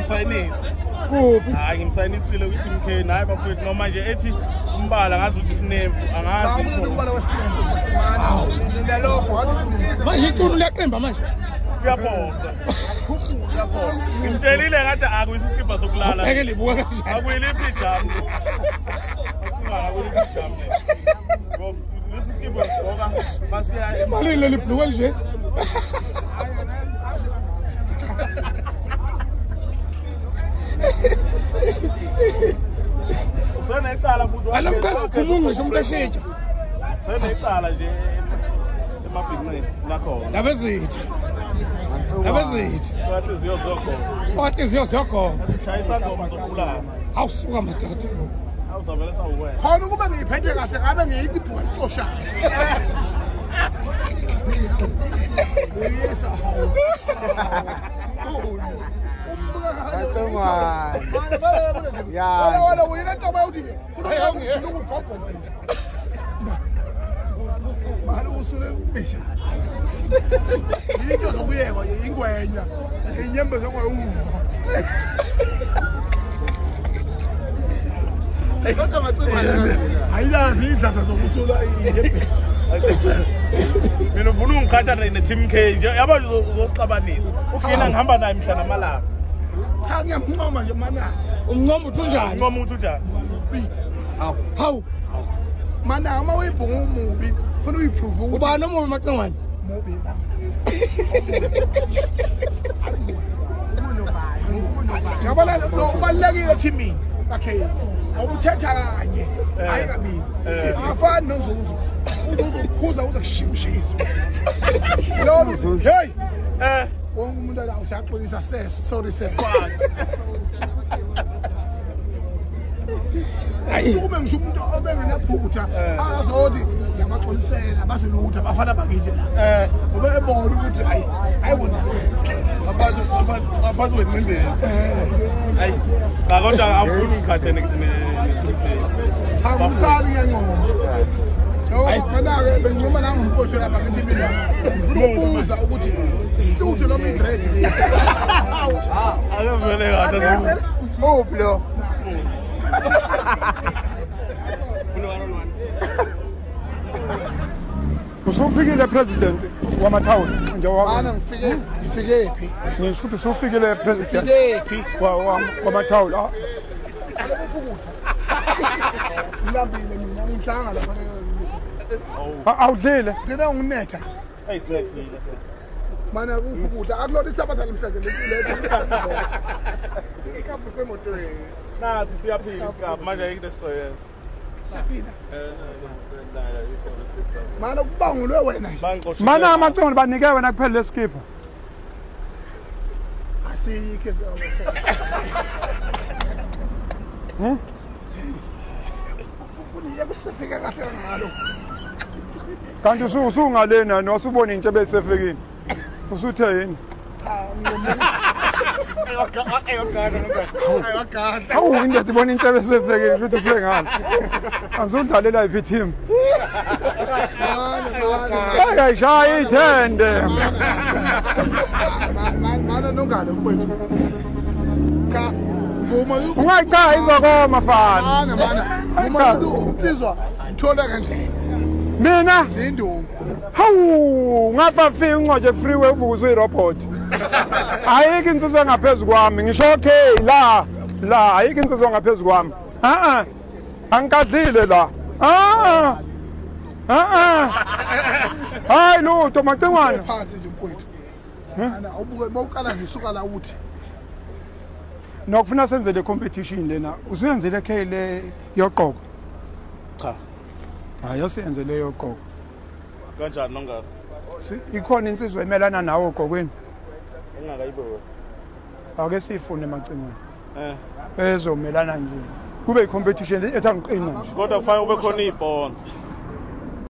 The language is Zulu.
Ngimsayinise. Kuphi? Hayi ngimsayinisile ukuthi MK naye bafowethu noma nje ethi umbala ngazi ukuthi sinemvu angazi. Cha umbala wesinemvu. Mana nalokho wathi sinemvu. Manje iqulu liyaqimba manje. Kuyaphoqa. Kuyaphoqa. Ngimtshelile ngathi akuyisi isikibha sokulala. Ngeke libuka kanjani. Akuyiliphi ijamu. Akuyiliphi ijamu. Lesi sikibha sigqoka masiya emalini leli bhluwe nje. Usenecala futhi. Alamqala ukhuluma umuntu eshintsha. Usenecala nje emabhinceni nakhona. Nabezitha. Nabezitha. Inhliziyo ziyogoba. Inhliziyo ziyogoba. Shaya isangoma zokubulala. Awusuka madoda. Awuzavele sawuwena. Khona ukuba ngiyiphethe kahle ngabe ngiyibhola xosha. Buyisa. Wala uyina ntoba uthi kunokuthi ukugogo nje. Mali usule ubisha. Into zokuyekwa ingwenya. Inyembe zokuyuma. Kodwa macimane ayilazi indlela zokusula inyembezi. Mina ufuna ungiqhatha ne-Team K nje yabo uzosixabanisa. Ugina ngihamba naye mhla namalanga. Cha ngiyamncoma nje mana. Umncoma uthi unjani? Umncoma uthi unjani? Hawu. Mana uma uyibhunga umubi, ufuna uyiprove ukuthi ubani omubi Macingwane? Mubi ba. Yabona lo ubalekile teamini. Okay. Awuthetha kanye, hayi kabili. Akafani noNzuzo. UNzuzo ukhuza uze kushishisa. Lo hey. Wonke umuntu la usaxolisa ses, sorry ses. Sukume ngisho umuntu obengenaphutha azothi ngiyabaxolisela basilutha bafana bakithi la. Ngoba ebona ukuthi hayi ayibona. Abantu wencindezi. Hayi cha kodwa awufuni ungikhathe ne-team play. Cha ngumqali ngiyancoma. Mana-ke bengincoma nangomfowethu lapha ngithi mina ngifuna ukubuza ukuthi isituthu noma i-dread. Akavele kahle. Uphi lo? Usufikile president wamathawula nje Mana ngifike phi? Ngisho ukuthi usufikile president. Ngifike phi? Wamathawula. Ngilambile mina ngihlanga lapha. Awudlile. Ngicela unginetha. Hey sinethile. Mana ukudla akulona isabatha namhlanje le. Ikaphu semotweni. Nasi siyaphila isikaphu manje ayikho lesisoyena. Siyaphila. Mana kubangulwe wena nje. Mana amacimbi banike wena kuphela lesikipha. Asikho esingabona. Kuniyebesifika kahle ngalo. Kanti usungalena nosubona intshebe esefikile. Usuthe yini? Cha Awu indoda ibona intshebe esefikile futhi usengalo. Angisudlalela iphi team? Ayishaya ithende. Mana nongalo mfowethu. Cha vuma ungayicha izokoma fana. Mana mana. Uma unsizwa uthola kanjena. Mina zinduku. Hawu ngafa fika unqoje freeway uvuka usuyirobot. Ayikho insizwa ngaphezulu kwami ngisho okay la la ayikho insizwa ngaphezulu kwami. Angikadlile la. Hayi lutho Macingwane. Phansi nje mfowethu. Ana ubuke mawuqala ngisuka la uthi nokufuna senze le competition lena usuyenzele K le yoqoko. Cha. Hayi asiyenze le yoqoko. Kanjani nongaka? Ikhona insizwa emelana nawe oqokweni. Engakayiboni. Ake sifune Macingwane. Ezomelana nje. Kube icompetition ethi angiqina nje. Kodwa kufanele ube khona ibonds.